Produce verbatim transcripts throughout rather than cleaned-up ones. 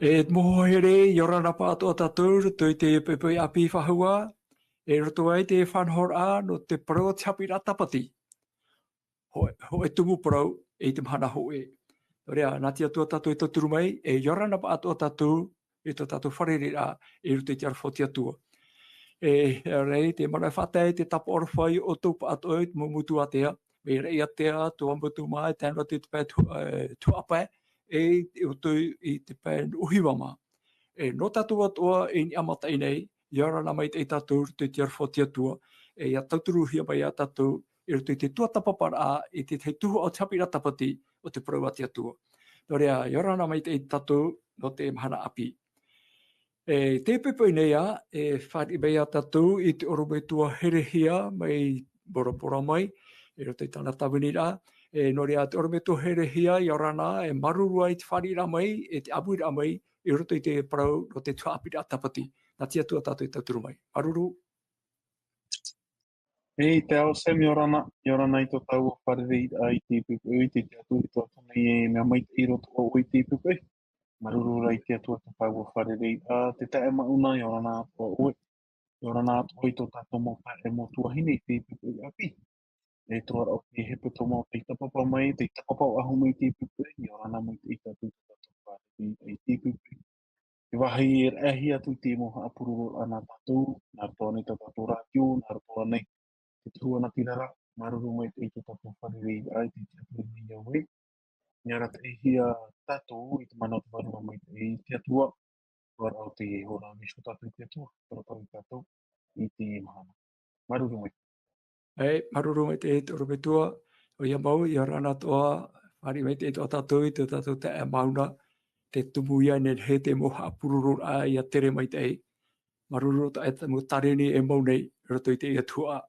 E te mau hoa here, ʻia ora na pāʻatoʻa tātou, i roto i te poʻipoʻi ʻāpī faʻahou, i roto i te faʻanahoraʻa nō te parau o te haʻapiʻiraʻa tāpati. Hō-, hōʻē tumu parau i te mahana hōʻē. Nō reira, nā te Atua tātou e tauturu mai, e ʻia ora na pāʻatoʻa tātou, i tō tātou fārereiraʻa, i roto i te aroha o te Atua. E, ʻia ora na, te manaʻo e faʻatae, te tāpaʻo aroha ia ʻoutou pāʻatoʻa i te mau motu ātea, mai Raʻiātea, Tuamotu mā, e tae noa atu i te pae tu-, e, Tuhaʻa Pae, e, i roto i te pae Nuʻuhiva mā. E, nō tātou atoʻa i niʻa mataʻi nei, ʻia ora na maitaʻi tātou i roto i te aroha o te Atua, e, ʻia tauturuhia mai ia tātou, i roto i te tuatāpaparaʻa, i te tahi tuhaʻa o te haʻapiʻiraʻa tāpati o te parau a te Atua. Nō reira, ʻia ora na maitaʻi tātou nō te mahana ʻāpī. E, te poʻipoʻi nei ā, e fāriʻi mai ia tātou i te ʻorometua Herehia mai Bora Bora mai, i roto i tāna tāviniraʻa. E, nō reira, te ʻorometua Herehia, ʻia ora na, e māuruuru i te fāriʻiraʻa mai, e te ʻāmuiraʻa mai, i roto i te parau nō te tuhaʻa haʻapiʻiraʻa tāpati. Nā te Atua tātou e tauturu mai. Māuruuru. Ei, te ao Sam, ʻia ora na, ʻia ora na i tō tāua fārereiraʻa i te poʻipoʻi, i te, te Atua i tō tātou nei e mea maitaʻi roa ʻoe i te poʻipoʻi. Māuruuru rā i te Atua tō tāua fārereiraʻa, te taeaʻe Mauna, ʻia ora na atoʻa ʻoe. ʻIa ora na atoʻa i tō tātou mau taeaʻe mau tuahine i te poʻipoʻi ʻāpī. E te roaraʻa o te hepetoma o tei tāpapa mai, tei tāpapa faʻahou mai i te poʻipoʻi, ʻia ora na maitaʻi tātou i tō tātou fārereiraʻa i te poʻipoʻi. Te vāhi e raʻehia atu i te mau haʻapurororaʻa nā tātou, nā roto ānei tā tātou rātio, nā roto ānei te tuhu anatiraraʻa, māuruuru maitaʻi i tō tātou fārereiraʻa i te tiʻaturi nei iā ʻoe. ʻIa arataʻihia tātou i te mana o te Vārua Maitaʻi i te Atua, roaraʻa o te hora, vaiiho tātou i te Atua, parapara ia tātou i teie mahana. Māuruuru maitaʻi. E, māuruuru maitaʻi te ʻorometua, ʻoia mau, ʻia ora na atoʻa, fāriʻi maitaʻi atoʻa tātou i tō tātou taeaʻe Mauna, tē tumu iāna e nehenehe te mau haʻapurororaʻa ʻia tere maitaʻi. Māuruuru atoʻa i te mau tāreni e mau nei, i roto i teie tuhaʻa.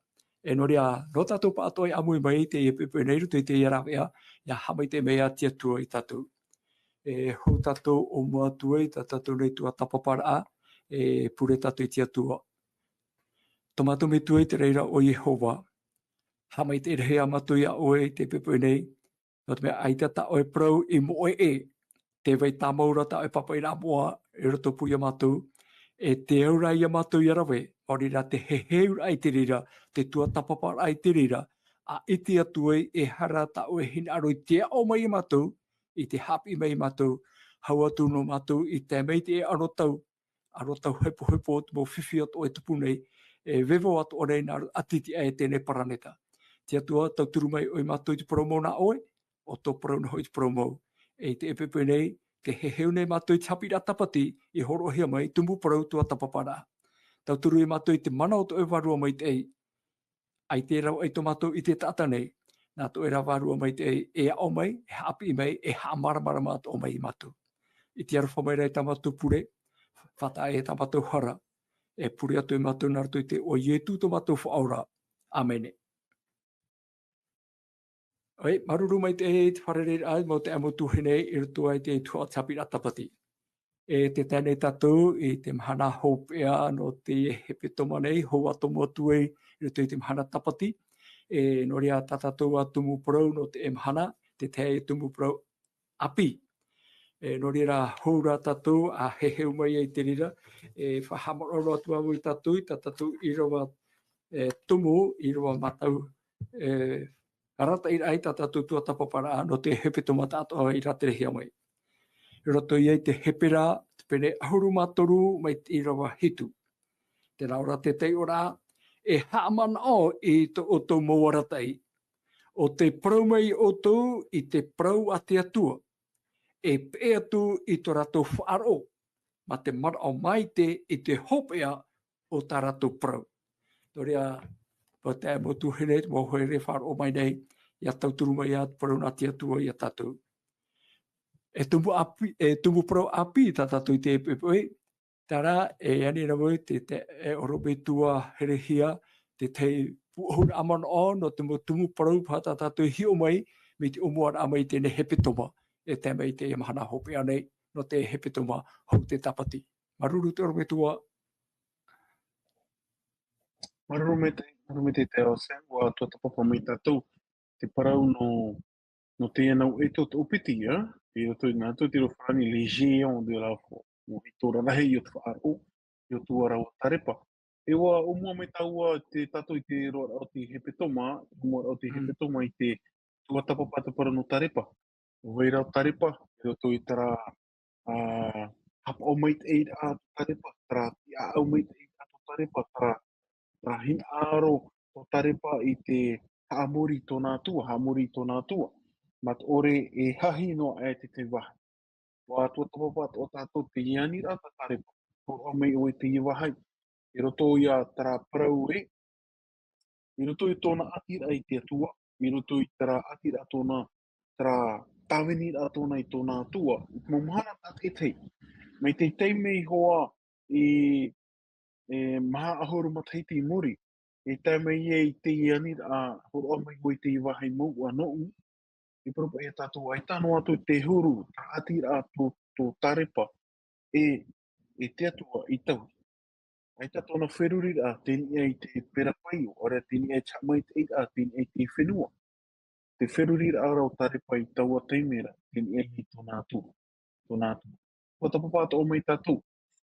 E nō reira, nō tātou pāʻatoʻa e ʻāmui mai i teie poʻipoʻi nei, i roto i teie rāveʻa, ʻia haʻamaitaʻi mai ā te Atua ia tātou. E hou tātou ʻōmua atu ai, tā tātou nei tuatāpaparaʻa, e pure tātou i te Atua. Tō mātou Metua i te raʻi ra ʻo Iehova. Haʻamaitaʻi rahi ā mātou iā ʻoe i te poʻipoʻi nei, nō te mea ʻaita tā ʻoe parau i moʻe ʻē, tē vai tāmau ra tā ʻoe pāpaʻiraʻa moʻa i rotopū iā mātou, e tē au ra iā mātou ʻia rave, maori rā te heheuraʻa i te reira, te tuatāpaparaʻa i te reira, ʻa ʻite atu ai, e aha rā tā ʻoe hinaʻaro i te aʻo mai iā mātou, i te haʻapiʻi mai iā mātou, hau atu nō mātou i tae mai i te ʻano tau, ʻano tau hepohepo o te mau fifi atoʻa e tupu nei, e vevo atoʻa nei nā roto ʻātiti aʻe i teie nei paraneta. Te Atua, tauturu mai ʻoe iā mātou i te parau mau nā ʻoe, ʻo tō parau noa hoʻi te parau mau. E i teie poʻipoʻi nei, tē heheu nei mātou i te haʻapiʻiraʻa tāpati i hōroʻahia mai, tumu parau tuatāpaparaʻa. Tauturu iā mātou i te mana o tō ʻoe Vārua Maitaʻi, ʻaita e rave ʻai tō mātou ʻite taʻata nei, nā tō ʻoe ra Vārua Maitaʻi e aʻo mai, e haʻapiʻi mai, e haʻamāramarama atoʻa mai iā mātou. ʻIte aroha mai rā i tā mātou pure, faʻataʻa i tā mātou hara, e pure atu ai mātou nā roto i te iʻoa o Ietu tō mātou Faʻaora. ʻĀmene. ʻOi, māuruuru maitaʻi i te fārereiraʻa, mau taeaʻe mau tuahine i roto i te tuhaʻa o te haʻapiʻiraʻa tāpati. E tē tae nei tātou i te mahana hopeʻa nō te hepetoma nei, hou atoʻa atu ai i roto i te mahana tāpati. E nō reira tā tātou ā tumu parau nō te mahana, te tahi tumu parau ʻāpī. E nō reira hou rā tātou ʻa heheu mai ai i te reira, e faʻahaʻamanaʻo atu vau iā tātou, i tā tātou ʻīrava, e, tumu, ʻīrava mātau, e, arataʻiraʻa i tā tātou tuatāpaparaʻa nō te hepetoma tāʻatoʻa i rāterehia mai. I roto ia i te Hepera, te pene ʻahuru mā toru mai te ʻīrava hitu. Tē nā ʻō ra te taiʻoraʻa, e haʻamanaʻo i tō ʻoutou mau arataʻi. ʻO tē parau mai ʻoutou i te parau a te Atua. E peʻe atu i tō rātou faʻaroʻo, mā te manaʻo maitaʻi i te hopeʻa o tā rātou parau. Nō reira, mau taeaʻe mau tuahine, mau hoa here e faʻaroʻo mai nei, ʻia tauturu mai ā te parau nā te Atua iā tātou. E tumu ʻāpī, e tumu parau ʻāpī tā tātou i teie poʻipoʻi, terā, e ani rā vau te, te, e ʻorometua Herehia, te tahi pūʻohuraʻa manaʻo nō te mau tumu parau paha tā tātou i hiʻo mai, mai te ʻōmuaraʻa mai i teie nei hepetoma, e tae mai i teie mahana hopeʻa nei, nō te hepetoma hou te tāpati. Māuruuru te ʻorometua. Māuruuru maitaʻi, māuruuru maitaʻi te ao Sam, ʻua tuatāpapa mai tātou. Te parau nō, nō teie nei e tō, tō piti, ā? I roto i nā tō te reo farāni, les géants de la foi. nō ʻaito rarahi o te faʻaroʻo, Iotua rāua Tarepa. E ʻua ʻōmua mai tāua te tātou i te roaraʻa o te hepetoma, te ʻōmuaraʻa o te hepetoma i te tuatāpapa te parau nō Tarepa. Vai ra ʻo Tarepa, i roto i terā, ā, hapaʻo maitaʻi rā tō Tarepa, terā tiʻaʻau maitaʻi rā tō Tarepa, terā, terā hinaʻaro tō Tarepa i te haʻamori i tōna Atua, haʻamori i tōna Atua. Mā te ʻore e hahi noa aʻe te tahi vāhi. ʻUa tuatāpapa atoʻa tātou i teie aniraʻa tā Tarepa. Hōroʻa mai ʻoe i teie vāhi. I roto ia terā parau ē, i roto i tōna ʻātiraʻa i te Atua, i roto i terā ʻātiraʻa tōna, terā tāviniraʻa tōna i tōna Atua, i te mau mahana tātaʻitahi. Mai te taime iho ā i, e, maha ʻahuru matahiti i muri, e tae mai ai i teie aniraʻa, hōroʻa mai ʻoe i teie vāhi mau ʻua nōʻu, i parau paʻi ia tātou, ʻaita noa atu te huru, terā ʻātiraʻa tō, tō Tarepa, e, e te Atua i tauhi. ʻAita tōna feruriraʻa, tei niʻa i te perapaio, ʻaore rā tei niʻa i te haʻamaitaʻiraʻa, tei niʻa i te fenua. Te feruriraʻa ra ʻo Tarepa i taua taime ra, tei niʻa i tōna Atua, tōna Atua. Tuatāpapa atoʻa mai tātou,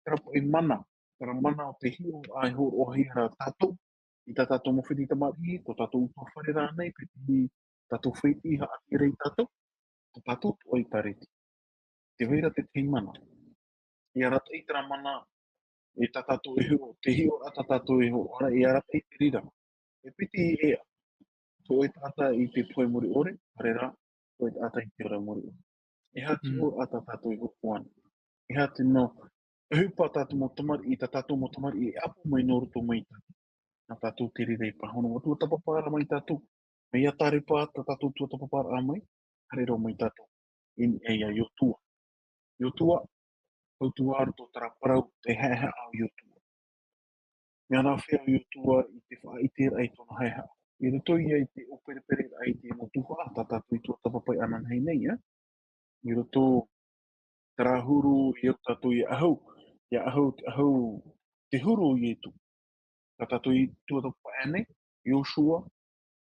terā paʻi mana, terā mana o te hiʻoraʻa e hōroʻahia ra tātou, i tā tātou mau fāti tamariʻi, tō tātou ʻutuāfare rānei, pe te tātou fāti haʻapiʻiraʻa ia tātou, tā tātou atoʻa i ʻĒtārētia. Tē vai ra te tahi mana. E arataʻi terā mana, e tā tātou e hōroʻa, te hiʻoraʻa tā tātou e hōroʻa ra, e arataʻi te reira. E piti ʻē ā, tō ʻoe taʻata i te pohe mure ʻore, ʻaore rā, tō ʻoe taʻata i te ora mure ʻore. E aha te hiʻoraʻa tā tātou e hōroʻa nei? E aha te mau, e ʻohipa tā tātou mau tamariʻi, tā tātou mau tamariʻi e ʻapo mai nō roto mai tātou. Nā tātou te reira i pāhono. ʻUa tuatāpapa ra mai tātou. Mai ia Tarepa, tā tātou tuatāpaparaʻa mai, haere roa mai tātou i niʻa ia Iotua. Iotua, ʻoutou ā roto terā parau, te haʻehaʻa o Iotua. Mea nāfea ʻo Iotua i te faʻaʻiteraʻa i tōna haʻehaʻa? I roto ia i te ʻōperepereraʻa i te mau tuhaʻa, tā tātou i tuatāpapa ananahi nei, ā? I roto terā huru i au tātou ia ʻahu, ia ʻahu, te ʻahu, te huru o Ietu. Tā tātou i tuatāpapa nei, Iosua,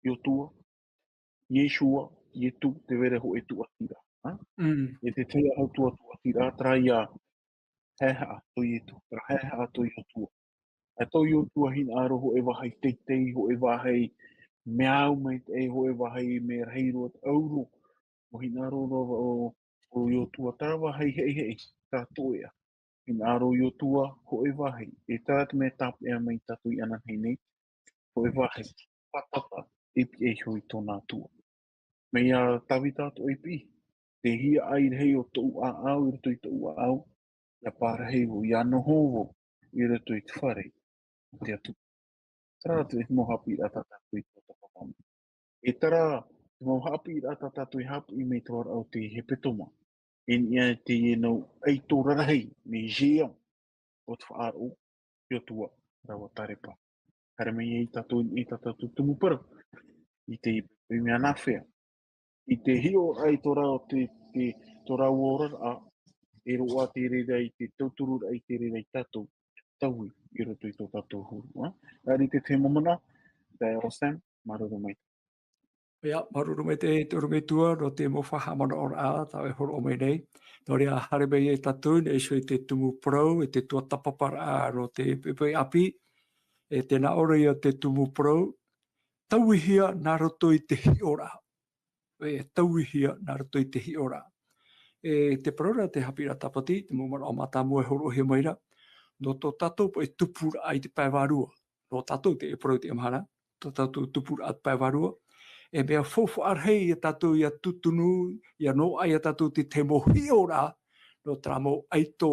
Iotua, Iesua, Ietu, tē vai ra hōʻē tūʻatiraʻa, ā? Mm. E te tahi ʻahu tuatuʻatiraʻa, terā ia haʻehaʻa tō Ietu, terā haʻehaʻa tō Iotua. ʻA tō Iotua hinaʻaro hōʻē vāhi teitei, hōʻē vāhi mea au maitaʻi, hōʻē vāhi mea rahi roa te ʻauro. ʻUa hinaʻaro roa ʻo, ʻo Iotua terā vāhi heʻiheʻi, terā toeʻa. Hinaʻaro Iotua hōʻē vāhi, e terā te mea tāpeʻa mai tātou i ananahi nei, hōʻē vāhi, pātata, e piʻi iho i tōna Atua. Mai ia Tāvita atoʻa i piʻi, te hiaʻai rahi o tōʻu ʻāʻau, i roto i tōʻu ʻāʻau, ʻia pārahi vau, ʻia noho vau, i roto i te fare o te Atua. Terā te mau haʻapiʻiraʻa tā tātou i tuatāpapa mai. E terā te mau haʻapiʻiraʻa tā tātou i haʻapiʻi mai te roaraʻa o te hepetoma. I niʻa i teie nau ʻaito rarahi, nei Géant, o te faʻaroʻo, Iotua, rāua Tarepa. Haere mai ai tātou i niʻa i tā tātou tumu parau. I te, i mea nāfea. I te hiʻoraʻa i tō rāua te, te, tō rāua oraraʻa, e roaʻa te reira i te tautururaʻa i te reira i tātou, taui i roto i tō tātou huru, ā? Nā reira te tahi mau mana, taeaʻe Sam, māuruuru maitaʻi. Ia, māuruuru maitaʻi te ʻorometua, nō te mau faʻahaʻamanaʻoraʻa, tā ʻoe e hōroʻa mai nei. Nō reira, haere mai ai tātou, nei iho i te tumu parau, e te tuatāpaparaʻa, nō te poʻipoʻi ʻāpī, e tē nā ʻō ra ïa te tumu parau, tauihia nā roto i te hiʻoraʻa. E tauihia nā roto i te hiʻoraʻa. E te parau ra te haʻapiʻiraʻa tāpati, te mau manaʻo mātāmua e hōroʻahia mai ra, nō tō tātou paʻi tupuraʻa i te pae vārua. Nō tātou te parau i teie mahana, tō tātou tupuraʻa i te pae vārua. E mea faufaʻa rahi ia tātou ʻia tūtunu, ʻia noaʻa ia tātou te tahi mau hiʻoraʻa, nō terā mau ʻaito,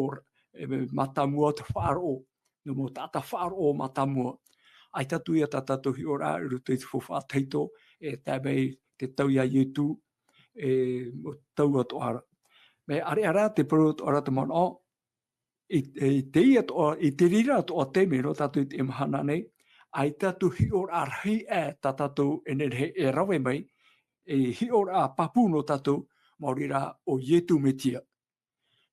e, mātāmua o te faʻaroʻo, nō mau taʻata faʻaroʻo mātāmua. ʻAita atu ïa tā tātou hiʻoraʻa i roto i te faufaʻa tahito, e tae mai te tau ia Ietu, e, mau tau atoʻa ra. Mea ʻāreʻa rā te parau atoʻa ra te manaʻo, i, i teie atoʻa, i te reira atoʻa taime nō tātou i teie mahana nei, ʻaita atu hiʻoraʻa rahi aʻe tā tātou e nehenehe e rave mai, e hiʻoraʻa pāpū nō tātou, maori rā ʻo Ietu Metia.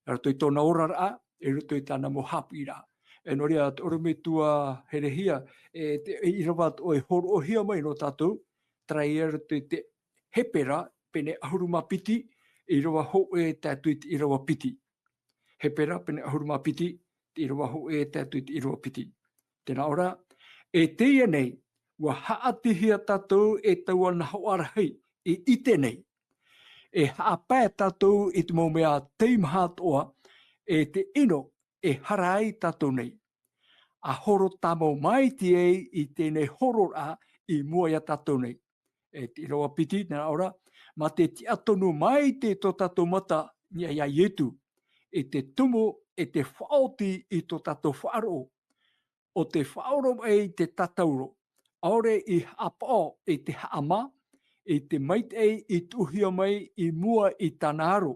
I roto i tōna oraraʻa, i roto i tāna mau haʻapiʻiraʻa. E nō reira, te ʻorometua Herehia, e te, e ʻīrava atoʻa e hōroʻahia mai nō tātou, terā ia i roto i te Hepera, pene ʻahuru mā piti, ʻīrava hōʻē tae atu i te ʻīrava piti. Hepera pene ʻahuru mā piti, te ʻīrava hōʻē e tae atu i te ʻīrava piti. Tē nā ʻō ra, e teie nei, ʻua haʻatihia tātou e taua nahoʻa rahi, i ʻite nei. E haʻapae tātou i te mau mea teimaha atoʻa, e te ʻino e hara ai tātou nei. ʻA horo tāmau maitaʻi ai i teie nei hororaʻa i mua ia tātou nei. E te ʻīrava piti, nā ʻō ra, mā te tiʻa tonu maitaʻi tō tātou mata, i niʻa ia Ietu, e te tumu, e te faʻaoti i tō tātou faʻaroʻo, ʻo te faʻaoromaʻi i te tatauro, ʻaore i haʻapaʻo i te haʻamā, i te maitaʻi i tuʻuhia mai i mua i tāna aro,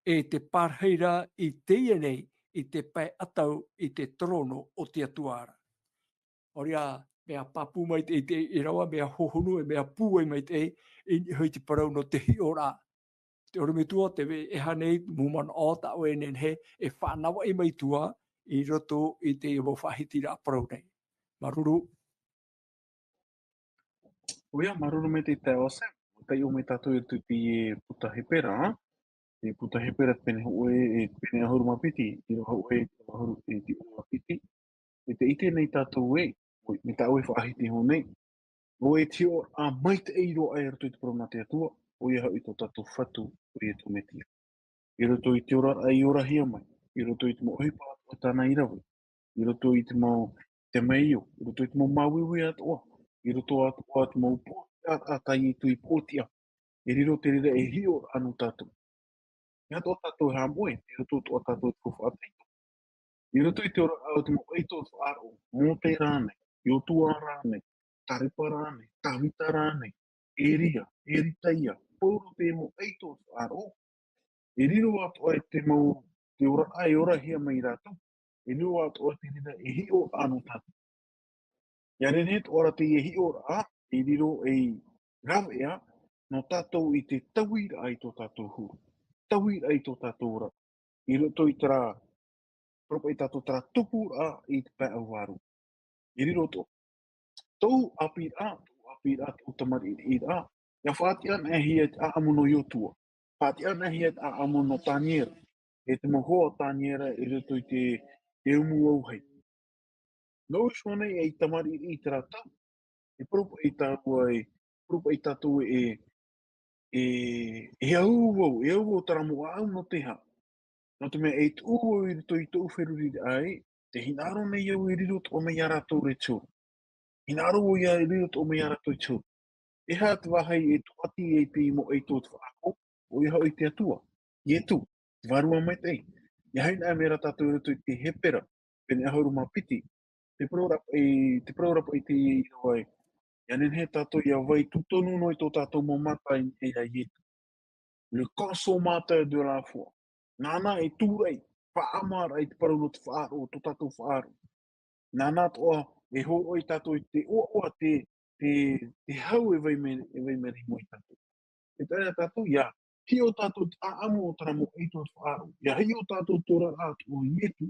e te parahi ra i teie nei, i te pae ʻatau i te terōno o te Atua ra. ʻAore ra, mea pāpū maitaʻi te ʻīrava, mea hohonu, e mea pūai maitaʻi, i niʻa hoʻi i te parau nō te hiʻoraʻa. Te ʻorometua, tē vai ʻē nei mau manaʻo tā ʻoe e nehenehe e faʻanahonahoraʻa mai atu i roto i te mau faʻahitiraʻa parau nei. Māuruuru. ʻOia, māuruuru maitaʻi taeaʻe Sam, ʻua taiʻo mai tātou i roto i te puta Hepera, te puta Hepera te pene hōʻē, e te pene ʻahuru mā piti, ʻīrava hōʻē, ʻīrava ʻahuru, e te ʻīrava piti. E tē ʻite nei tātou ē, ʻoia, mai tā ʻoe e faʻahiti iho nei, ʻoia te hiʻoraʻa maitaʻi roa i roto i te parau nā te Atua, ʻoia hoʻi tō tātou Fatu, ʻo Ietu Metia. I roto i te oraraʻa i orahia mai, i roto i te mau ʻohipa atoʻa tāna i rave, i roto i te mau temeio, i roto i te mau māuiui atoʻa, i roto atoʻa i te mau pōtiʻa tā Ietu i pōtiʻa, e riro te reira ei hiʻoraʻa nō tātou. ʻIa atoʻa tātou e haʻamoʻe, i roto atoʻa tātou i te faʻaʻite. I roto i te oraraʻa o te mau ʻaito faʻaroʻo, Mōte rānei, Iotua rānei, Tarepa rānei, Tavita rānei, Eria, Eritaia, Pauro, te mau ʻaito faʻaroʻo. E riro atoʻa i te mau, te oraraʻa e orahia mai rātou, e riro atoʻa te reira ei hiʻoraʻa nō tātou. ʻIa nehenehe atoʻa ra teie hiʻoraʻa, e riro ei rāveʻa nō tātou i te tauiraʻa i tō tātou huru, tauiraʻa i tō tātou oraraʻa. I roto i terā, parau paʻi tātou terā tupuraʻa i te pae ʻau vārua. I riro tō, tōʻu ʻāpīraʻa, tōʻu ʻāpīraʻa, tōʻu tamariʻiraʻa, ʻia faʻatiʻa anaʻe hia i te ʻāʻamu nō Iotua, faʻatiʻa anaʻe hia i te ʻāʻamu nō Taniera, e te mau hoa o Taniera i roto i te, te umu auahi. Nō Iosuane ei tamariʻi i terā tau, e parau paʻi tāua e, parau paʻi tātou e, e, e au vau, e au vau terā mau ʻāʻamu nō te aha. Nō te mea e tuʻu vau i roto i tōʻu feruriraʻa ē, tē hinaʻaro nei au e riro atoʻa mai ia rātou i te huru. Hinaʻaro vau ia e riro atoʻa mai ia rātou i te huru. E aha te vāhi e tūʻati ai te mau ʻaito o te faʻaako, ʻoia hoʻi te Atua, Ietu, te Vārua Maitaʻi. ʻIa haere anaʻe mai ra tātou i roto i te Hepera, pene ʻahuru mā piti, te parau ra paʻi, te parau ra paʻi teie i rave ai. ʻIa nehenehe tātou ʻia vai tūtonu noa i tō tātou mau mata i niʻa ia Ietu. Le consommateur de la foi. Nāna e tūraʻi, faʻaʻamaraʻa i te parau nō te faʻaroʻo, tō tātou faʻaroʻo. Nāna atoʻa e hōroʻa ia tātou i te ʻoaʻoa, te, te, te hau e vai mai, e vai mai ra i mua ia tātou. E taʻa ra tātou, ʻia hiʻo tātou te ʻāʻamu o terā mau ʻaito o te faʻaroʻo. ʻIa hiʻo tātou te oraraʻa atoʻa o Ietu,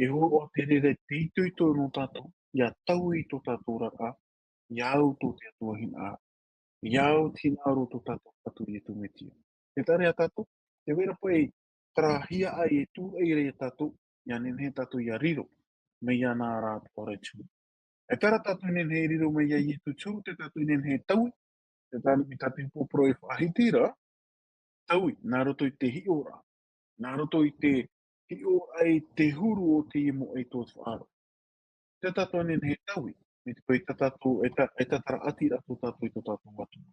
e hōroʻa te reira te itoito nō tātou, ʻia taui tō tātou oraraʻa, ʻia au tō te Atua hinaʻaro, ʻia au te hinaʻaro o tō tātou Fatu Ietu Metia. E taʻa ra ia tātou, tē vai ra paʻi terā hiaʻai e tūraʻi ra ia tātou, ʻia nehenehe tātou ʻia riro, mai iāna rā atoʻa ra i te huru. E taʻa ra tātou e nehenehe e riro mai ia Ietu i te huru, tē tātou e nehenehe e taui, tē tāna i tā te upoʻo parau e faʻahiti ra, taui, nā roto i te hiʻoraʻa, nā roto i te hiʻoraʻa i te huru o teie mau ʻaito o te faʻaroʻo. Tē tātou e nehenehe e taui, mai te peu ʻaita tātou, e ta-, e tātaraʻatiraʻa tō tātou i tō tātou Atua.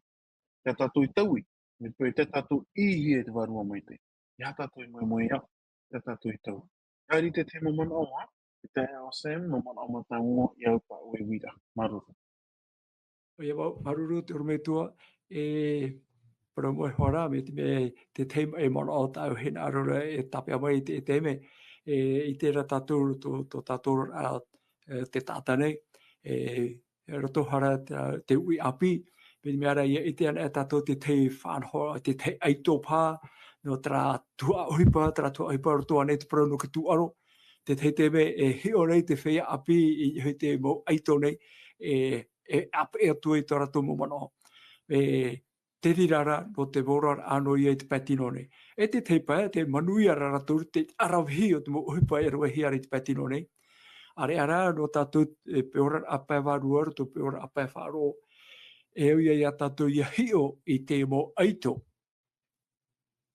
Tē tātou e taui, mai te peu ʻaita tātou i ʻī hia i te Vārua Maitaʻi. ʻIa tātou e moemoeā, tē tātou e taui. ʻIa rite te mau manaʻo, ā, e taeaʻe Sam, mau manaʻo mātāmua, ʻia au paʻi e uiraʻa. Māuruuru. ʻOia mau, māuruuru te ʻorometua, e, parau mai hoʻi ra, mai te mea, te tahi mau manaʻo tāʻu e hinaʻaro ra e tāpeʻa mai i te, i te mea, e, i terā tātou, tō, tō tātou, ā, e, te taʻata nei, e, e roto hara te, te uʻi ʻāpī, mai te mea ra ʻia ʻite anaʻe tātou te tahi faʻanaho, te tahi ʻaito paha, nō terā tuhaʻa ʻohipa, terā tuhaʻa ʻohipa roto ānei te parau nō te tūʻaro, te tahi te mea e hiʻo nei te feiā ʻāpī i, i te mau ʻaito nei, e, e ʻāpeʻe atu ai tō rātou mau manaʻo. E, reira ra nō te oraraʻa nō ia i te pae tino nei. E te tahi pae, te manuia ra rātou te aravihi o te mau ʻohipa e ravehia ra i te pae tino nei. ʻAreʻa rā nō tātou e peʻe oraraʻa pae vārua, roto peʻe oraraʻa pae faʻaroʻo. E au ia ia tātou ia hiʻo i te mau ʻaito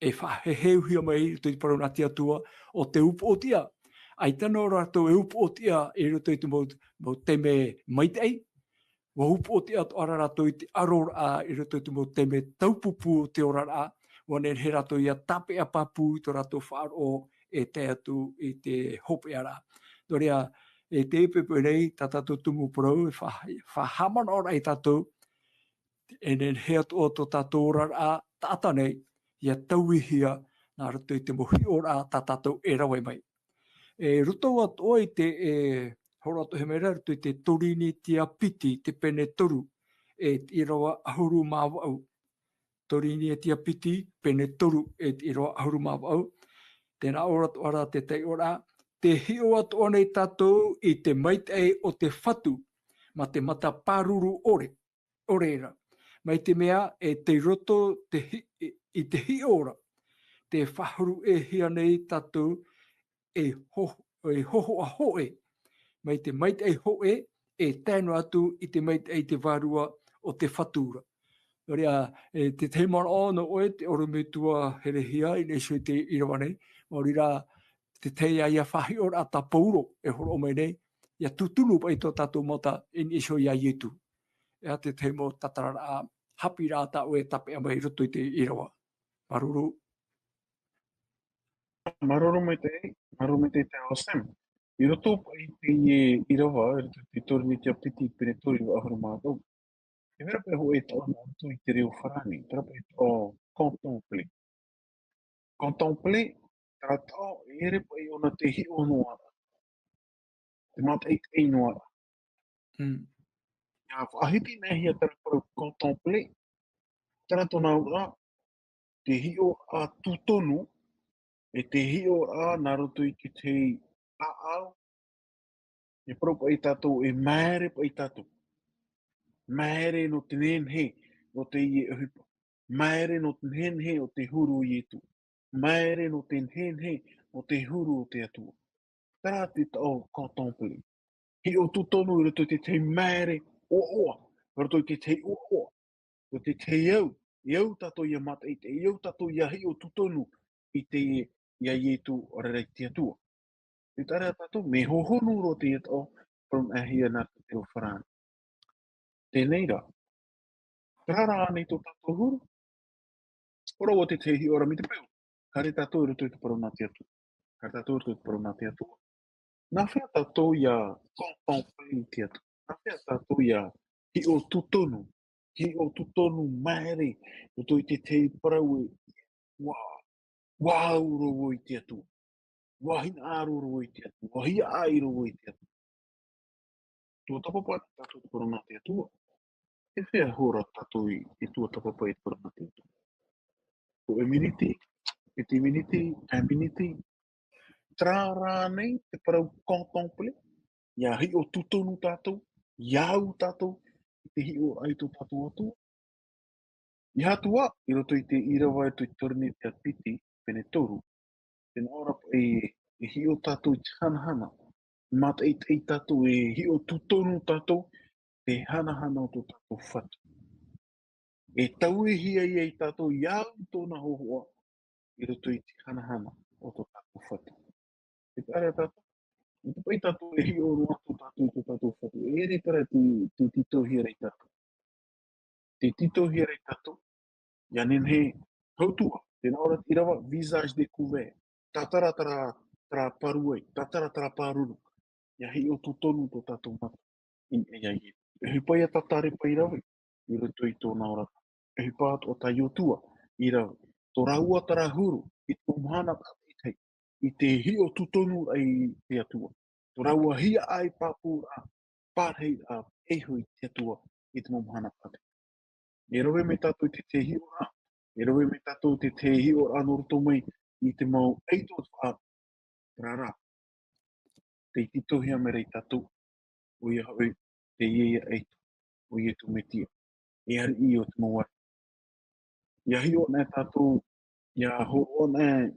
e faʻaheheuhia mai i roto i te parau nā te Atua, ʻo te upoʻotiʻa. ʻAita noa rātou e upoʻotiʻa i roto i te mau, mau taime maitaʻi, ʻua upoʻotiʻa atoʻa ra rātou i te ʻaroraʻa i roto i te mau taime taupupū o te oraraʻa, ʻua nehenehe rātou ia tāpeʻa pāpū i tō rātou faʻaroʻo e tae atu i te hopeʻaraʻa. Nō reira, e te poʻipoʻi nei, tā tātou tumu parau, e fa-, faʻahaʻamanaʻo ra ia tātou, e nehenehe atoʻa tō tātou oraraʻa taʻata nei, ia tauihia nā roto i te mau hiʻoraʻa tā tātou e rave mai. E roto atoʻa i te, e, horo atoʻa mai ra, roto i te Torinetia piti, te pene toru, e te ʻīrava ʻahuru mā vaʻu. Torinetia piti, pene toru, e te ʻīrava ʻahuru mā vaʻu. Tē nā ʻō ra atoʻa ra te taiʻoraʻa, tē hiʻo atoʻa nei tātou i te maitaʻi o te Fatu, mā te mata pāruru ʻore, ʻore ra. Mai te mea e tei roto te hi-, i, i te hiʻo ra, tē faʻaruʻehia nei tātou e ho-, e hōhoʻa hōʻē, mai te maitaʻi hōʻē, e tae noa atu i te maitaʻi i te vārua o te Fatu ra. Nō reira, e te tahi manaʻo nō ʻoe te ʻorometua herehia i niʻa iho i te ʻīrava nei, maori rā te tahi ia faʻahiʻoraʻa tā Paulo e hōroʻa mai nei, ia tūtunu paʻi tō tātou mata i niʻa iho ia Ietu. E aha te tahi mau tātararaʻa haʻapiʻiraʻa tā ʻoe e tāpeʻa mai i roto i te ʻīrava? Māuruuru. Māuruuru maitaʻi, māuruuru maitaʻi te ao Sam. I roto paʻi i te ʻīrava, i roto i te Torinetia piti, pene toru, ʻīrava ʻahuru mā vaʻu. E vera paʻi hōʻē taʻo nā roto i te reo farāni, terā paʻi taʻo contempler. Contempler, terā taʻo, e ʻere paʻi ʻōna tē hiʻo noa ra. Te mātaʻitaʻi noa ra. Mm. Ia faʻahiti nei hia terā parau contempler, terā tōna auraʻa, te hiʻoraʻa tūtonu, e te hiʻoraʻa nā roto i te tahi ʻāʻau, e parau paʻi tātou, e māere paʻi tātou. Māere nō te nehenehe, nō teie ʻohipa. Māere nō te nehenehe o te huru o Ietu. Māere nō te nehenehe o te huru o te Atua. Terā te taʻo contempler. Hiʻo tūtonu i roto i te tahi māere ʻoaʻoa, i roto i te tahi ʻoaʻoa, i te tahi au, e au tātou ia mātaʻitaʻi, e au tātou ia hiʻo tūtonu i te, ia Ietu, ʻaore rā i te Atua. E taʻa ra tātou, mea hohonu roa teie taʻo, parauhia nā te reo farāni. Teie rā, terā rā ānei tō tātou huru, ʻo rāua te tahi hiʻoraʻa mai te peu, haere tātou i roto i te parau nā te Atua. Haere tātou i roto i te parau nā te Atua. Nā hea tātou ia contempler i te Atua? Nā hea tātou ia hiʻo tūtonu, hiʻo tūtonu māere, i roto i te tahi parau e, ʻua, ʻua au roa vau i te Atua. ʻUa hinaʻaro roa vau i te Atua. ʻUa hiaʻai roa vau i te Atua. Tuatāpapa tātou te parau nā te Atua. E fea hora tātou i, i tuatāpapa i te parau nā te Atua? Hōʻē miniti, piti miniti, pae miniti. Terā rā ānei te parau contempler, ia hiʻo tūtonu tātou, ia au tātou i te hiʻoraʻa i tō tātou Atua. ʻEiaha atoʻa, i roto i te ʻīrava, i roto i te Torinetia piti, pene toru, tē nā ʻō ra paʻi e hiʻo tātou i te hanahana, mātaʻitaʻi tātou, e hiʻo tūtonu tātou, te hanahana o tō tātou Fatu. E tauihia ia tātou, ia au tōna hōhoʻa, i roto i te hanahana o tō tātou Fatu. E taʻa ra tātou, e te paʻi tātou e hiʻo roa atu tātou i tō tātou Fatu. E ʻere terā te, te tītauhia ra ia tātou. Te tītauhia ra ia tātou, ia nehenehe hau atu ā, tē nā ʻō ra te ʻīrava, visage découvert. Tātara terā, terā pāruai, tātara terā pāruru. Ia hiʻo tūtonu tō tātou mata i niʻa ia Ietu. E ʻohipa ia tā Tarepa i rave i roto i tōna oraraʻa. E ʻohipa atoʻa tā Iosua i rave. Tō rāua terā huru i te mau mahana tātaʻitahi, i te hiʻo tūtonu i te Atua. Tō rāua hiaʻai pāpūraʻa pārahiraʻa e iho i te Atua i te mau mahana tātaʻitahi. E rave mai tātou i te tahi hiʻoraʻa, e rave mai tātou i te tahi hiʻoraʻa nō roto mai i te mau ʻaito o te faʻaroʻo. Terā rā, tē tītauhia mai ra ia tātou, ʻoia hoʻi, teie ïa ʻaito, ʻo Ietu Metia, e ariʻi o te mau ariʻi. ʻIa hiʻo anaʻe tātou, ʻia hōroʻa anaʻe,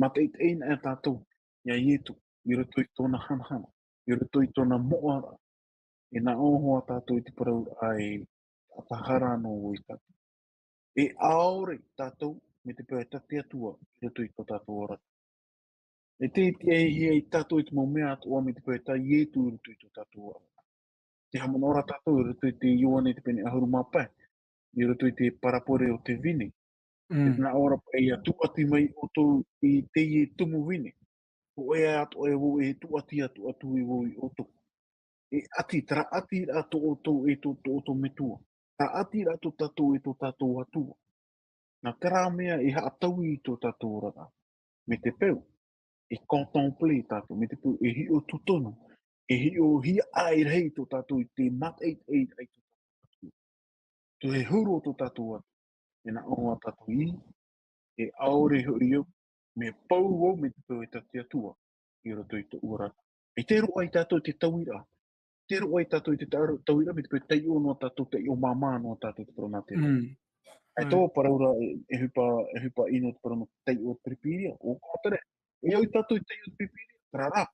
mātaʻitaʻi anaʻe tātou iā Ietu, i roto i tōna hanahana, i roto i tōna moʻaraʻa. E nā ʻō hoʻi tātou i te parau ē, e taʻata hara noa vau iā tātou. E ʻaore tātou mea tē peu atu te Atua i roto i tō tātou oraraʻa. E te, te, e, e, tātou i te mau mea atoʻa mea tē peu atu Ietu i roto i tō tātou oraraʻa. Tē haʻamanaʻo ra tātou i roto i te Ioane te pene ʻahuru mā pae, i roto i te parabole o te vine. Mm. E nā ʻō ra paʻi ʻia tūʻati mai ʻoutou i teie tumu vine. Hōʻē atoʻa e vau, e tūʻati atoʻa atu e vau iā ʻoutou. E ʻati, terā ʻati rā tō ʻoutou e tō, tō ʻoutou metua. Terā ʻati rā tō tātou e tō tātou Atua. Nā terā mea e haʻataui i tō tātou oraraʻa. Mea tē peu, e contempler tātou, mea tē peu, e hiʻo tūtonu, e hiʻo hiaʻai rahi tō tātou i te mātaʻitaʻiraʻa i tō tātou Atua. Tō te huru o tō tātou Atua. E nā ʻō hoʻi tātou ē, e ʻaore hoʻi au, mea pau vau mea tē peu atu te Atua i roto i tōʻu oraraʻa. E tē roaʻa tātou i te tauiraʻa. Tē roaʻa tātou i te tau-, tauiraʻa mea tē peu taiʻo noa tātou, taiʻo māmā noa tātou te parau nā te Atua. Mm. E tō parau ra, e, e ʻohipa, e ʻohipa ʻino te parau nō te taiʻo o te Piripiria, ʻo Kōtare. E au tātou i taiʻo o te Piripiria, terā rā.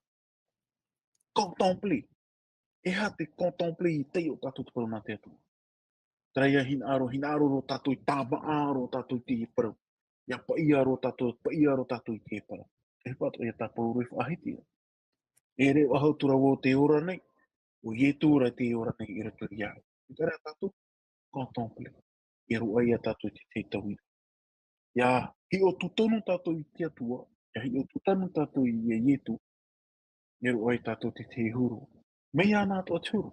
Contempler. E aha te contempler i taiʻo tātou te parau nā te Atua? Terā ia hinaʻaro, hinaʻaro roa tātou i tāmaʻa roa tātou i te parau. ʻIa paʻia roa tātou, paʻia roa tātou i te parau. E pā atoʻa ia tā Pauro i faʻahiti ra. E reo ʻahu atu ra vau te ora nei, ʻo Ietu rā te ora nei i roto iā ʻoe. Terā tātou, contempler. E roaʻa ia tātou i te, te tauiraʻa. ʻIa hiʻo tūtonu tātou i te Atua, ʻia hiʻo tūtonu tātou iā Ietu, e roaʻa ia tātou te, te huru. Mai iāna atoʻa te huru.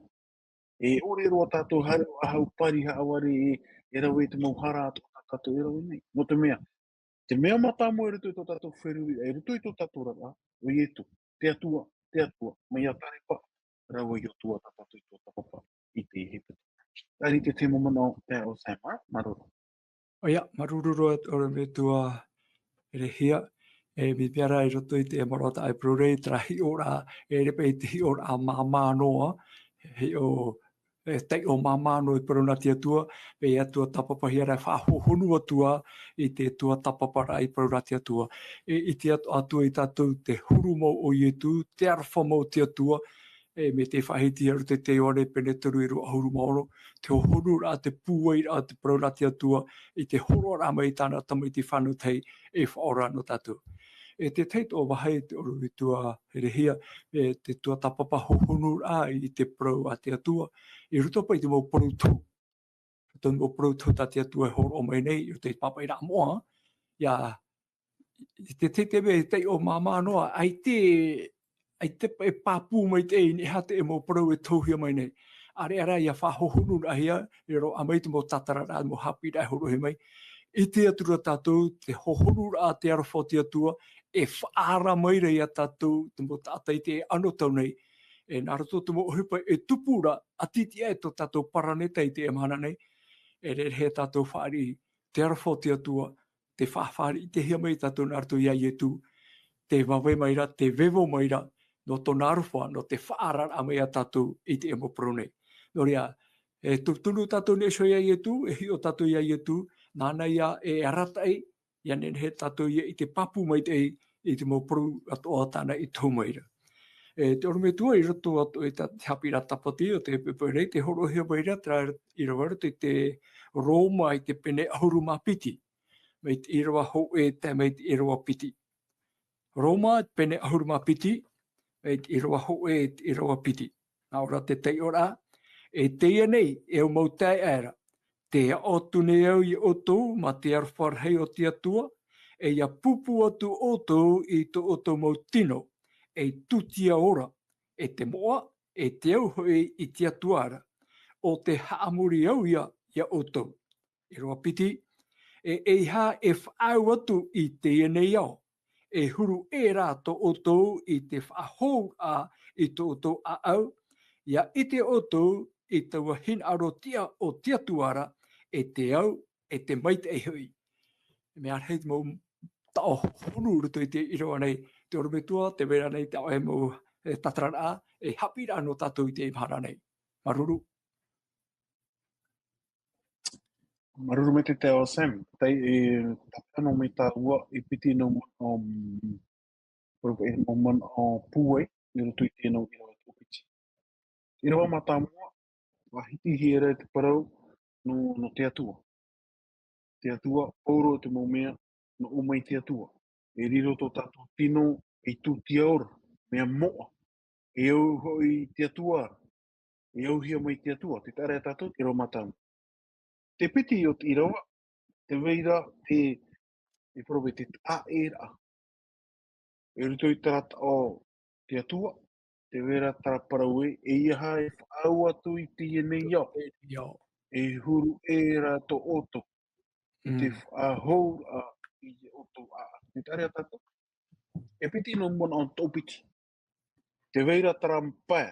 E ʻore roa tātou haere ʻo ʻahu pari haʻavare e, e rave i te mau hara atoʻa tā tātou e rave nei. Nō te mea, te mea mātāmua i roto i tō tātou feruriraʻa, i roto i tō tātou oraraʻa, ʻo Ietu, te Atua, te Atua, mai iā Tarepa, rave i ʻOtua tā tātou i tuatāpapa i te hepetoma. Terā te, te mau manaʻo, te ʻo Sam, māuruuru. ʻOia, māuruuru roa, ʻorometua Herehia, e, mea ra i roto i te marautaraʻa e parau ra, terā hiʻoraʻa, e ʻere paʻi te hiʻoraʻa māmā noa, hiʻo, e, taiʻo māmā noa i te parau nā te Atua, e, ʻia tuatāpapahia ra, faʻahohonu atu ā i te tuatāpaparaʻa i te parau nā te Atua. E, ʻite atoʻa ā tātou i te huru mau o Ietu, te aroha mau o te Atua, e, mai te faʻahiti i roto i te Ioane pene toru ʻīrava ʻahuru mā ono, te hohonuraʻa, te pūairaʻa, te parau nā te Atua, i te hōroʻaraʻa mai i tāna tamaiti fānau tahi e faʻaora nō tātou. E te tahi atoʻa vāhi te ʻorometua Herehia, e te tuatāpapa hohonuraʻa i te parau a te Atua, i roto paʻi i te mau parau tohu. Tō te mau parau tohu tā te Atua e hōroʻa mai nei, i roto i te pāpaʻiraʻa moʻa, ʻia, i te, te, te mea e taiʻo māmā noa, ʻaita, ʻaita e pāpū maitaʻi i niʻa iho ā te mau parau e tohuhia mai nei. ʻAreʻa rā ʻia faʻahohonuraʻahia, e roaʻa mai te mau tātararaʻa, mau haʻapiʻiraʻa e hōroʻahia mai. ʻIte atu ra tātou, te hohonuraʻa, te aroha o te Atua, e faʻaara mai ra iā tātou, te mau taʻata i teie anotau nei. E nā roto te mau ʻohipa e tupu ra, ʻati atu ā tō tātou paraneta i teie mahana nei, e rere tātou fāriʻi, te aroha o te Atua, tē faʻafāriʻitehia mai tātou nā roto iā Ietu, tē vave mai ra, tē vevo mai ra, nō tōna aroha, nō te faʻaararaʻa mai iā tātou i teie mau parau nei. Nō reira, e tūtonu tātou nei iho iā Ietu, e hiʻo tātou iā Ietu, nāna ïa e arataʻi, ʻia nehenehe tātou ïa i te pāpū maitaʻi i te mau parau atoʻa tāna i tohu mai ra. E te ʻorometua i roto atoʻa i tā te haʻapiʻiraʻa tāpati o te poʻipoʻi nei, tē hōroʻahia mai ra terā ʻīrava i roto i te Roma i te pene ʻahuru mā piti, mai te ʻīrava hōʻē tae mai te ʻīrava piti. Roma, pene ʻahuru mā piti, mai te ʻīrava hōʻē, te ʻīrava piti. Nā ʻō ra te taiʻoraʻa, e teie nei, e au mau taeaʻe ra, tē aʻo atu nei au iā ʻoutou, mā te aroha rahi o te Atua, e ʻia pūpū atu ʻoutou i tō ʻoutou mau tino, ei tūtia ora, e te moʻa, e te au hoʻi i te Atua ra, ʻo tē haʻamori au ïa, iā ʻoutou. ʻĪrava piti, e ʻeiaha e faʻaau atu i teie nei ao, e huru ʻē rā tō ʻoutou i te faʻahou ā i tō ʻoutou ʻāʻau, ʻia ʻite ʻoutou i taua hinaʻaro tiʻa o te Atua ra, e te au, e te maitaʻi hoʻi. Mea rahi te mau taʻo honu i roto i te ʻīrava nei, te ʻorometua, tē vai ra nei te ʻoe mau, e, tātararaʻa, e haʻapiʻiraʻa nō tātou i teie mahana nei. Māuruuru. Māuruuru maitaʻi te ao Sam, tei e tāpura noa mai tāua e piti nō manaʻo, parau paʻi nō manaʻo pūai, i roto i teie nō ʻīrava e toʻopiti. ʻĪrava mātāmua, ʻua hitihiera te parau nō, nō te Atua. Te Atua, pauroa te mau mea, nō ʻō mai te Atua. E riro tō tātou tino, ei tūtia ora, mea moʻa. E au hoʻi te Atua, e auhia mai te Atua, te taʻa ra ia tātou, te ʻīrava mātāmua. Te piti o te ʻīrava, tē vai ra te, e parau paʻi te taʻa ʻē ra. I roto i terā taʻo te Atua, tē vai ra terā parau ē, eiaha e faʻaau atu i teie nei ao. Ao. E huru ʻē ra tō ʻoutou. I te Mm. faʻahou ra i ʻoutou ʻāʻau. Te taʻa ra ia tātou. E piti nō manaʻo toʻopiti. Tē vai ra terā pae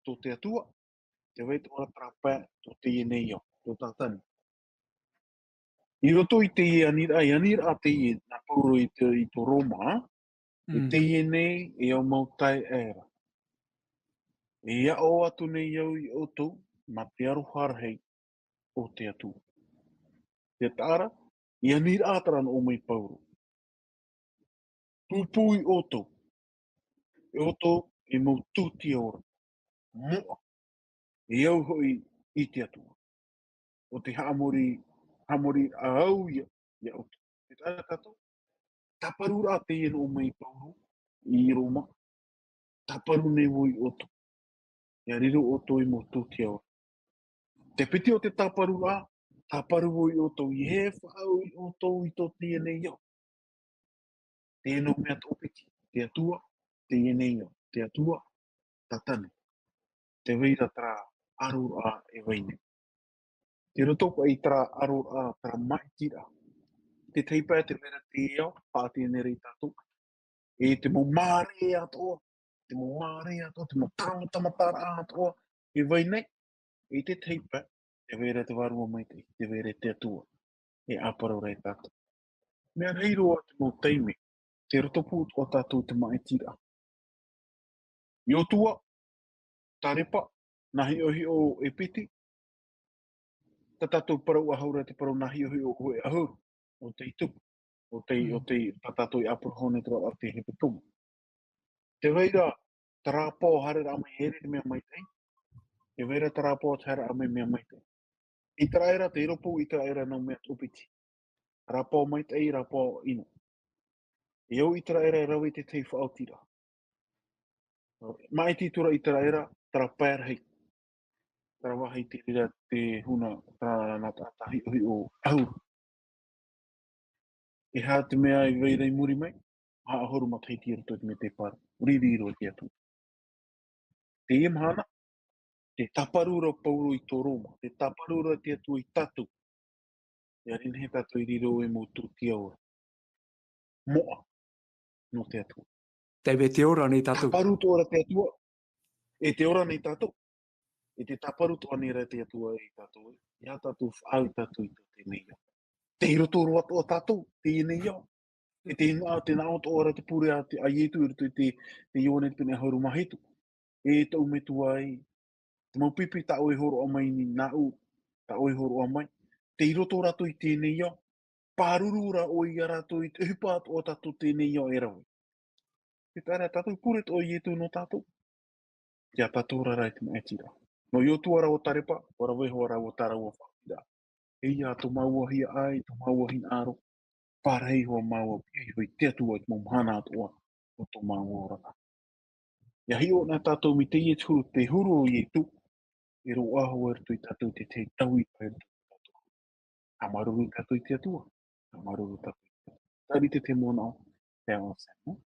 tō te Atua, tē vai ra terā pae tō teie nei ao, tō Tātani. I roto i teie aniraʻa, e aniraʻa teie nā Pauro i te, i tō Roma, e Mm. teie nei, e au mau taeaʻe ra. E aʻo atu nei au ia ʻoutou, mā te aroha rahi o te Atua. Te taʻa ra, e aniraʻa terā nō ʻō mai Pauro. Pūpū ia ʻoutou. E ʻoutou, e mau tūtia ora. Moʻa. E au hoʻi i te Atua. ʻO te haʻamori, haʻamori a au ia, ia ʻoutou. Te taʻa ra tātou. Tāparu ra teie nō ʻō mai Pauro, i Roma. Tāparu nei vau ia ʻoutou. ʻIa riro ʻoutou ei mau tūtia ora. Te piti o te tāparu ra, tāparu vau ia ʻoutou, ʻeiaha e faʻaau ia ʻoutou i tō teie nei ao. Teie nō mea toʻopiti, te Atua, teie nei ao, te Atua, Tātani. Tē vai ra terā aro ra e vai nei. Tei roto paʻi terā aro ra, terā maʻiti ra. Te tahi pae tē vai ra te ao, faʻaʻite nei ra ia tātou. E te mau māere atoʻa, te mau māere atoʻa, te mau tāmatamataraʻa atoʻa, e vai nei, e te tahi pae, tē vai ra te Vārua Maitaʻi, tē vai ra te Atua, e ʻāparau ra ia tātou. Mea rahi roa te mau taime, tei roto pū atoʻa tātou te maʻiti ra. Iosua, Tarepa, nā hiʻohiʻo e piti, tā tātou parau ʻahuru, te parau nā hiʻohiʻo hōʻē ʻahuru, ʻo tei tupu, ʻo tei, ʻo Mm. tei, tā tātou i ʻāparau nei terā ʻāvaʻe te hepetoma. Tē vai ra, terā pō haereraʻa mai e ʻere te mea maitaʻi, tē vai ra terā pō haereraʻa mai mea maitaʻi. ʻĪteraʻera, tei roto pū ʻĪteraʻera nō mea toʻopiti. Terā pō maitaʻi, terā pō ʻino. E au ʻĪteraʻera e rave i te tahi faʻaotiraʻa. Maʻiti atu ra ʻĪteraʻera, terā pae rahi. Terā vāhi tei reira te huna, terā nā taʻata hiʻohiʻo ʻahuru. E aha te mea i vai ra i muri mai, maha ʻahuru matahiti i roto i te mea tei parau. Riri roa te Atua. Teie mahana, tē tāparu ra Pauro i tō Roma, tē tāparu ra te Atua ia tātou. ʻIa nehenehe tātou e riro ei mau tūtia ora. Moʻa, nō te Atua. Tē vai te ora nei tātou. Tāparu atoʻa ra te Atua, e tē ora nei tātou. E tē tāparu atoʻa nei ra te Atua ia tātou, ʻeiaha tātou faʻaau tātou i tō teie nei ao. Tei roto roa atoʻa tātou, teie nei ao. E tē nā, tē nā ʻō atoʻa ra te pure a te, a Ietu i roto i te, te Ioane te pene ʻahuru mā hitu. E tōʻu Metua ē, te mau pipi tā ʻoe i hōroʻa mai nei nāʻu, tā ʻoe i hōroʻa mai. Tei roto rātou i teie nei ao. Pāruru ra ʻoe ia rātou i te ʻohipa atoʻa o tātou teie nei ao e rave. Te taʻa ra tātou, pure atoʻa Ietu nō tātou. ʻIa tātou ra i te maʻiti ra. Nō Iosua rāua Tarepa, ʻua rave hoʻi rāua tā rāua faʻaotiraʻa. ʻEiaha tō māua hiaʻai, tō māua hinaʻaro, pārahi hoʻi māua, piʻi hoʻi te Atua i te mau mahana atoʻa o tō māua oraraʻa. ʻIa hiʻo na tātou mai teie te huru, te huru o Ietu, e roaʻa hoʻi i roto ia tātou te tahi taui i roto ia tātou. Haʻamāuruuru tātou i te Atua. Haʻamāuruuru tātou i te Atua. Terā te tahi manaʻo, te ao Sam.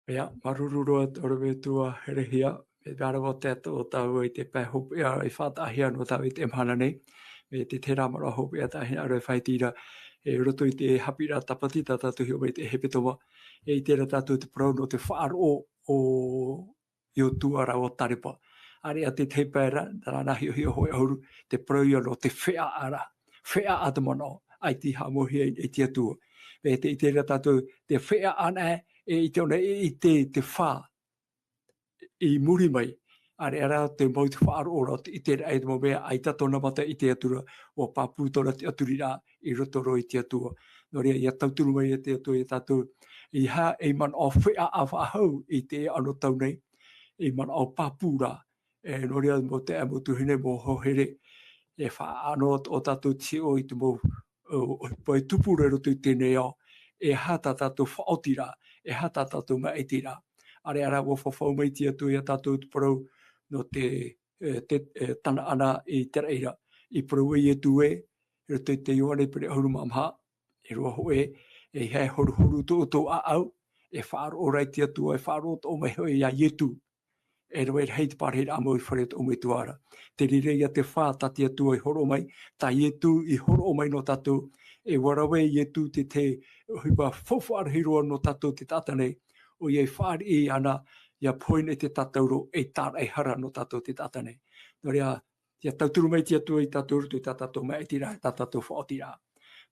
ʻIa, māuruuru roa tō ʻoe metua herehia, mea rave atu ā tāua i te pae hopeʻa i faʻataʻahia nō tāua i teie mahana nei. Mea tiʻa terā manaʻo hopeʻa taʻa hinaʻaro e faʻaʻite ra, i roto i te haʻapiʻiraʻa tāpati tā tātou i hiʻo mai i te hepetoma. E ʻite ra tātou te parau nō te faʻaroʻo o Iosua rāua Tarepa. ʻAreʻa te tahi pae ra, terā nā hiʻohiʻo hōʻē ʻahuru, te parau ia nō te feʻaʻa ra. Feʻaʻa te manaʻo, ʻaita i haʻamauhia i, i te Atua. Mea tē ʻite ra tātou, te feʻaʻa anaʻe, e ʻite ʻōna, e ʻite te fā i muri mai, ʻAreʻa rā te mau te faʻaroʻo ra, te ʻite ra i te mau mea, ʻaita tōna mata i ʻite atu ra, ʻua pāpū tōna tiʻaturiraʻa i roto roa i te Atua. Nō reira, ʻia tauturu mai te Atua ia tātou, ʻeiaha ei manaʻo feʻaʻa faʻahou i teie anotau nei, ei manaʻo pāpū ra, e, nō reira, mau taeaʻe, mau tuahine, mau hoa here, e faʻaʻano atoʻa tātou i te hiʻo i te mau, ʻo, ʻohipa e tupu ra i roto i teie nei ao, e aha tā tātou faʻaotiraʻa, e aha tā tātou maʻitiraʻa. ʻAreʻa rā, ʻua fafau mai te Atua ia tātou te parau nō te, e, te, e, Tanaana i te raʻi ra. I parau ai Ietu ē, i roto i te Ioane pene ʻahuru mā maha, e rua hōʻē, ʻeiaha e horuhoru tō ʻoutou ʻāʻau, e faʻaroʻo ra i te Atua, e faʻaroʻo atoʻa mai hoʻi ia Ietu. E rave rahi te pārahiraʻa mau i te fare o tō ʻoe Metua ra. Te reira ia te fā tā te Atua i hōroʻa mai, tā Ietu i hōroʻa mai nō tātou, e ʻua rave Ietu te, te ʻohipa faufaʻa rahi roa nō tātou te taʻata nei, ʻoia e fāriʻi ana, ʻia pohe nei te tātauro, ei tāraʻehara nō tātou te taʻata nei. Nō reira, ʻia tauturu mai te Atua ia tātou i roto i tā tātou maʻitiraʻa, tā tātou faʻaotiraʻa.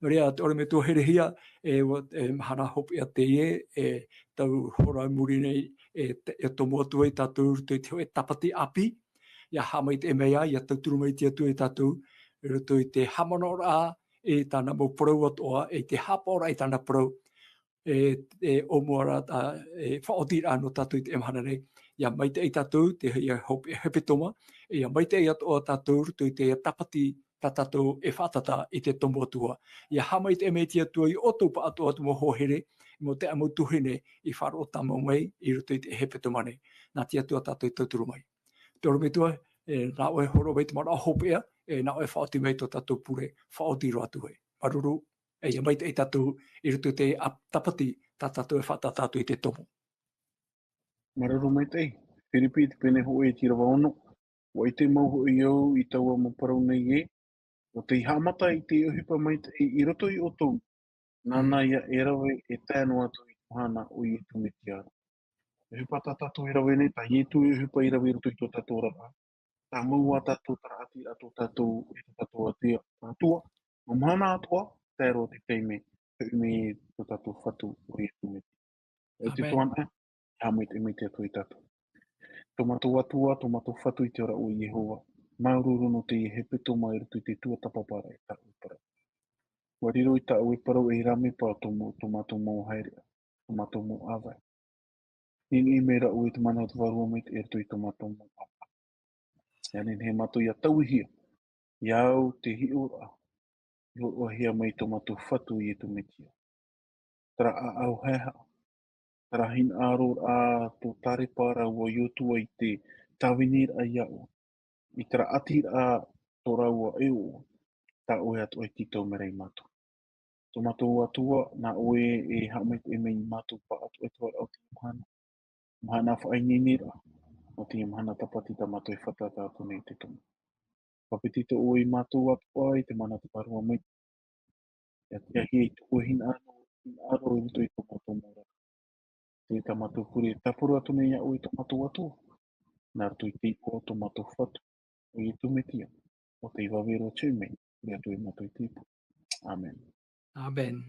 Nō reira, te ʻorometua herehia, e, ʻua, e, mahana hopeʻa teie, e, tau hora i muri nei, e, te, e tomo atu ai tātou i roto i te hōʻē tāpati ʻāpī, ʻia haʻamaitaʻi mai ā, ʻia tauturu mai te Atua ia tātou, i roto i te haʻamanaʻoraʻa, e tāna mau parau atoʻa, e te haʻapaʻoraʻa i tāna parau, e, e ʻōmua ra, ā, e faʻaotiraʻa nō tātou i teie mahana nei. ʻIa maitaʻi tātou, te, ʻia hopeʻa hepetoma, e ʻia maitaʻi atoʻa tātou i roto i te tāpati tā tātou e faʻatata i te tomo Atua. ʻIa haʻamaitaʻi mai te Atua ia ʻoutou pāʻatoʻa atu mau hoa here, mau taeaʻe, mau tuahine i faʻaroʻo tāmau mai i roto i te hepetoma nei. Nā te Atua tātou e tauturu mai. Te ʻorometua, e, nā ʻoe e hōroʻa mai te manaʻo hopeʻa, e, nā ʻoe e faʻaoti mai tō tātou pure, faʻaoti roa atu hoʻi. Māuruuru, e, ʻia maitaʻi tātou i roto i te ap-, tāpati tā tātou e faʻatata atu i te tomo. Māuruuru maitaʻi. Firipi, te pene hōʻē, te ʻīrava ono. ʻUa ʻite mau hoʻi au i taua mau parau nei ē, ʻo tei haʻamata i te ʻohipa maitaʻi i roto ia ʻoutou, nāna ïa e rave e tae noa atu i te mahana o Ietu Metia ra. ʻOhipa tā tātou e rave nei, tā Ietu e ʻohipa i rave i roto i tō tātou oraraʻa. Tāmau ā tātou tāraʻatiraʻa tō tātou e tō tātou Atua, Atua, nō mahana atoʻa, tae roa te taime, hoʻi mai tō tātou Fatu o Ietu Metia. E te Amen. Toa anaʻe, haʻamaitaʻi mai te Atua ia tātou. Tō mātou Atua, tō mātou Fatu i te ora o Iehova, māuruuru nō teie hepetoma i roto i te tuatāpaparaʻa i tāʻu parau. ʻUa riro i tāʻu e parau ei rāmepa tō mō-, tō mātou mau haereʻa, tō mātou mau ʻāvae. Nehenehe mai rāʻau i te mana o te Vārua Maitaʻi i roto i tō mātou mau ʻāvae. ʻIa nehenehe mātou ʻia tauihia, ʻia au te hiʻoraʻa, i hōroʻahia mai tō mātou Fatu Ietu Metia. Terā ʻāʻau haehaʻa, terā hinaʻaroraʻa tō Tarepa rāua Iosua i te tāviniraʻa ia ʻoe, i terā ʻatiraʻa tō rāua e ʻoʻoʻo, tā ʻoe atoʻa e tītau mai ra ia mātou. Tō mātou Atua, nā ʻoe e haʻamaitaʻi mai ia mātou pāʻatoʻa i te vārua o teie mahana. Mahana faʻaineineraʻa, nō teie mahana tāpati tā mātou e fātata atu nei i te tomo. Faʻapiti tō ʻoe ia mātou atoʻa i te mana o te Vārua Maitaʻi. ʻIa tiʻahia i tō ʻoe hinaʻaro, hinaʻaro i roto i tō mātou mau oraraʻa. Teie tā mātou pure e tāparu atu nei iā ʻoe tō mātou Atua. Nā roto i te iʻoa o tō mātou Fatu, ʻo Ietu Metia, ʻo tei vave roa atu mai, pure atu ia mātou i teie pō. Amen. Amen.